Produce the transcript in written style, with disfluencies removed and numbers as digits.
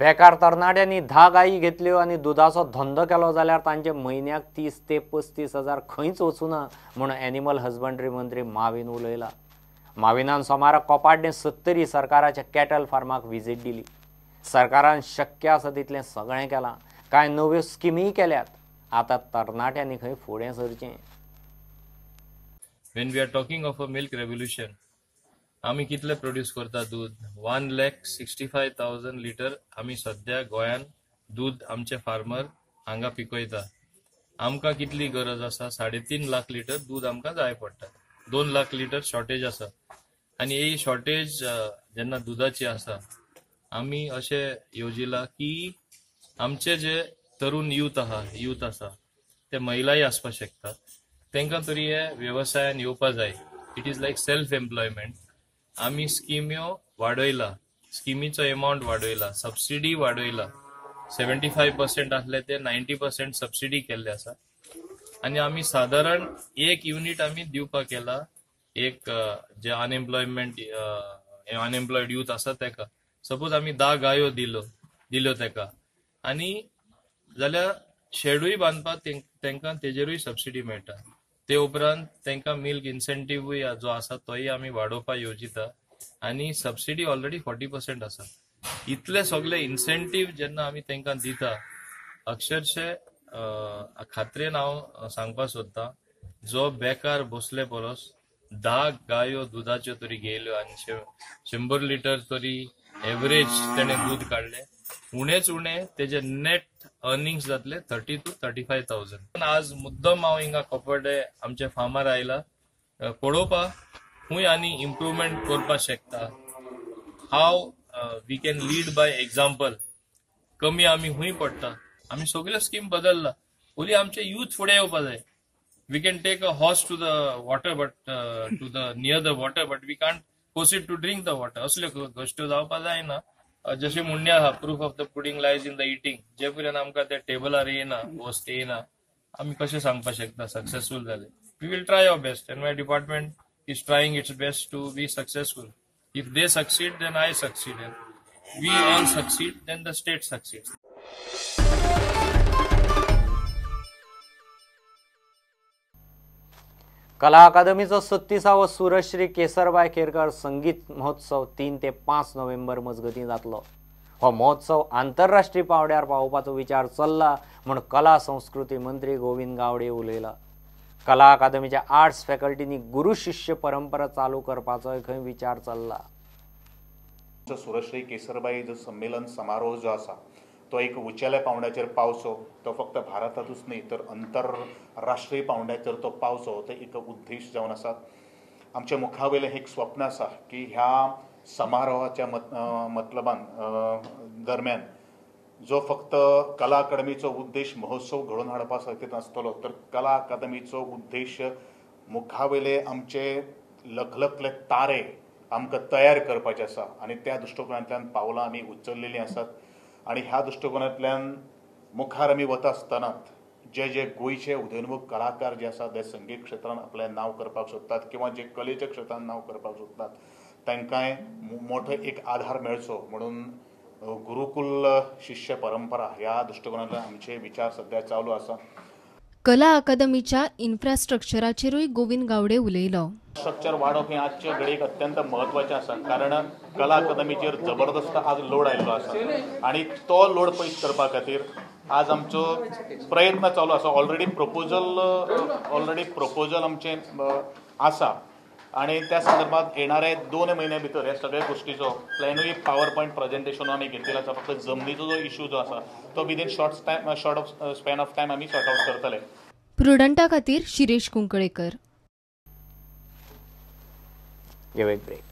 बेकार तरणाट्यांनी 10 गायी घेतल्यो आनी दुदाचो धंदो केलो जाल्यार तांचे म्हयन्याक 30 ते 35 हजार खंयच वचूना म्हूण एनिमल हजबंड्री मंत्री माविन उलयला। माविनान सोमारा कोपाड्डें 70 सरकाराच्या कॅटल फार्माक विजीट दिली। सरकारान शक्य आसा तितलें सगळें केलां, कांय नव्यो स्किमीय केल्यात। आतां तरणाट्यांनी खंय फुडें सरचें। When we are talking of a milk revolution, आमी कितले प्रोड्यूस करता दूध? 1,65,000 लिटर आमी सद्या गोंयान दूध आमचे फार्मर हांगा पिकयता। आमकां कितली गरज आसा? 3.5 लाख लिटर दूध आमकां जाय पडटा। 2 लाख लिटर शॉर्टेज आसा आनी ही शॉर्टेज जेन्ना दुदाची आसा, आमी अशें येवजिला की आमचे जे तरुण यूथ आसा ते महिलाय आसपाक शकता, तांकां तरी हे वेवसायान येवपा जाय। It is like self employment. आमी स्किम्यो वाडयला, स्किमीचो एमावंट वाडयला, सबसिडी वाडयला, 75% आसले ते 90% सबसिडी केल्ले आसा आनी आमी सादारण एक युनिट आमी दिवपाक केला एक जे अनएम्प्लॉयड यूथ आसा तेका। सपोज आमी 10 गायो दिल्यो तेका आनी जाल्यार शेडूय बांदपाक तेंकां तेजेरूय सबसिडी मेळटा। ते उपरांत तांकां मिल्क इन्सेंटिव्हूय जो आसा तोय आमी वाडोवपाक येवजिता आनी सबसिडी ऑलरेडी 40% आसा। इतले सगळे इन्सेंटिव्ह जेन्ना आमी तांकां दिता, अक्षरशे खात्रेन हांव सांगपाक सोदतां, जो बेकार बसले परस 10 गायो दुदाच्यो तरी घेयल्यो आनी 100 लिटर तरी एवरेज तेणें दूद काडलें, उणेच उणें तेजे नेट अर्निंग्स जातले 30,000 to 35,000। आज मुद्दम हांव हिंगा कोपर्डे आमच्या फार्मार आयला पळोवपा खूंय आनी इम्प्रुवमेंट करपाक शकता, how we can lead by example. कमी आमी खूंय पडटा, आमी सगळ्यो स्कीम बदलला, ओली आमचे यूथ फुडें येवपा जाय। We can take a horse to the water but to the near the water but we can't force it to drink the water. असल्यो गोश्ट्यो जावपा जायना। जशें म्हणणें आहा, proof of the pudding lies in the eating. जे पर्यंत आमकां त्या टेबलार येना, वस्त येना, आमी कशें सांगपाक शकता सक्सेसफूल जाले? We will try our best and my department is trying its best to be successful. If they succeed then I succeed, and we all succeed then the state succeed. कला अकादमीचो 36वो सुरश्री केसरबाय केरकर संगीत महोत्सव 3 ते 5 नोव्हेंबर मजगतीं जातलो। हो महोत्सव आंतरराष्ट्रीय पांवड्यार पावोवपाचो विचार चल्ला म्हूण कला संस्कृती मंत्री गोविंद गावडे उलयला। कला अकादमीच्या आर्ट्स फॅकल्टींनी गुरु शिष्य परंपरा चालू करपाचोय खंय विचार चल्ला। सुरश्री केसरबाई जो संमेलन समारोह जो आसा तो एक उंचेल्या पावंड्याचेर पावचो, तो फक्त भारतांतूच न्ही तर अंतरराष्ट्रीय पावंड्याचेर तो पावचो, तो एक उद्देश जावन आसा। आमच्या मुखावयलें एक स्वप्न आसा की ह्या समारोहाच्या मतलबान दरम्यान जो फक्त कला अकादमीचो उद्देश महोत्सव घडोवन हाडपा खातीर नासतलो, तर कला अकादमीचो उद्देश मुखावयले आमचे लखलखले तारे आमकां तयार करपाचे आसा आनी त्या दृश्टिकोनांतल्यान पावलां आमी उचललेलीं आसात। आनी ह्या दृश्टिकोनांतल्यान मुखार आमी वता आसतना जे जे गोंयचे उदयोन्मुख कलाकार जे आसात, जे संगीत क्षेत्रान आपलें नांव करपाक सोदतात किंवा जे कलेच्या क्षेत्रान नांव करपाक सोदतात, तांकांय मोठो एक आधार मेळचो म्हणून गुरुकुल शिष्य परंपरा ह्या दृश्टिकोनांतल्यान आमचे विचार सद्या चालू आसा। कला अकादमीच्या इन्फ्रास्ट्रक्चराचेरूय गोविंद गावडे उलयलो। स्ट्रक्चर वाडोवप हें आजचे घडयेक अत्यंत म्हत्वाचें आसा, कारण कला अकादमीचेर जबरदस्त आज लोड आयिल्लो आसा आनी तो लोड पयस करपा खातीर आज आमचो प्रयत्न चालू आसा। ऑलरेडी प्रपोजल आमचें आसा आनी त्या संदर्भात येणारे 2 म्हयन्या भितर ह्या सगळ्या गोश्टीचो प्लॅनूय पावर पॉयंट प्रेजेंटेशन आमी घेतलेलो आसा। फक्त जमनीचो जो इशू जो आसा तो within short span of time आमी सॉर्ट आउट करतले। प्रुडंटा खातीर शिरीष कुंकळेकर। Give a break.